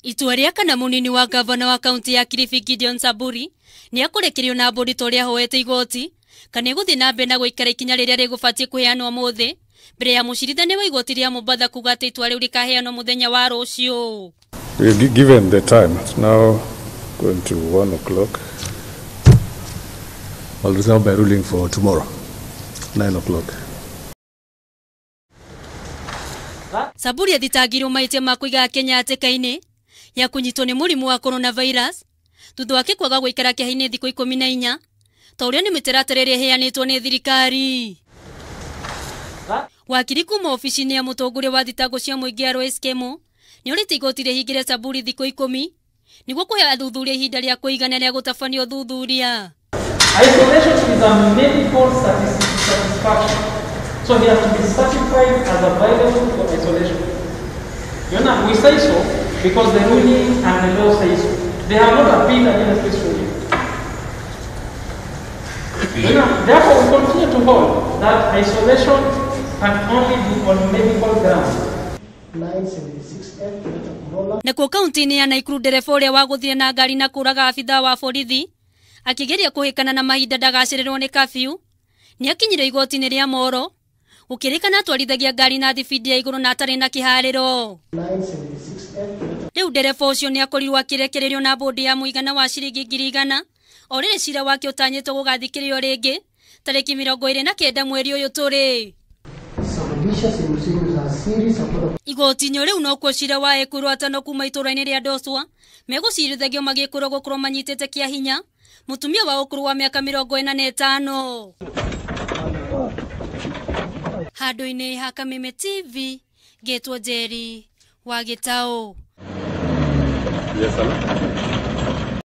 Itua rĩa kana mũnini wa gavana wa kaunti ya Kilifi Gideon Saburi nĩ akũrekererio na mbũri ta ũrĩa ahoete igoti kana ĩgũthiĩ na mbere na gũikara ikinya rĩrĩa rĩgũbatiĩ kũheanwo ũmũthĩ mbere ya mũcirithania wa igoti rĩa Mombatha kuga atĩ itua rĩu rĩkaheanwo mũthenya wa rũciũ. Given the time, it's now going to 1 o'clock. I'll reserve my ruling for tomorrow, 9 o'clock. Saburi athitangirwo mahĩtia ma kũiga Kenya hatĩka-inĩ ya kũnyitwo nĩ mũrimũ wa coronavirus thutha wake kwaga gũikara kĩeha-inĩ thikũ 14 ta ũrĩa nĩ mĩtaratara ĩrĩa ĩheanĩtwo nĩ thirikari. Wakiri kuma obici-inĩ ya mũtongoria wa thitango cia mũingĩ Alois Kemo nĩorĩtie igoti rĩhingĩre Saburi thikũ 10 nĩguo kũhe athuthuria ihinda rĩa kũigana rĩa gũtabania ũthuthuria. Isolation is a medical satisfaction. So he has to be certified as available for isolation. You know, we say so because the ruling and the law say so. They have not appealed against this ruling. You know, therefore, we continue to hold that isolation can only be on medical grounds. 976F Toyota Corolla. Nakuo kaunti-inĩ ya Nakuru ndereba ũrĩa wagũthire na ngari na kũraga abithaa wa borithi akĩgeria kũhĩkana na mahinda ndagacererwo nĩ kabiu nĩakinyire igoti-inĩ rĩa Moro gũkĩrĩkana atwarithagia ngari na thibindi ya igũrũ na atarĩ na kĩharĩro. 976F Toyota Rĩu ndereba ũcio nĩakorirwo akĩrekererio na bũndi ya mũigana wa ciringi 100,000 o rĩrĩ cira wake ũtanyĩtwo gũgathikĩrĩrio rĩngĩ tarĩki 29 mweri ũyũ tũrĩ. Sababisha sehemu za siri za kwenda Igoti-inĩ rĩu nokuo cira wa ekũrwo atano kuma itũũra-inĩ rĩa Ndoswa megũcirithagio magĩkũrwo gũkorwo manyitĩte kĩa hinya mũtumia wa ũkũrũ wa mĩaka 45. Handũ-inĩ ha Kameme TV ngetwo Njeri wa Gĩtaũ. Yes, hello.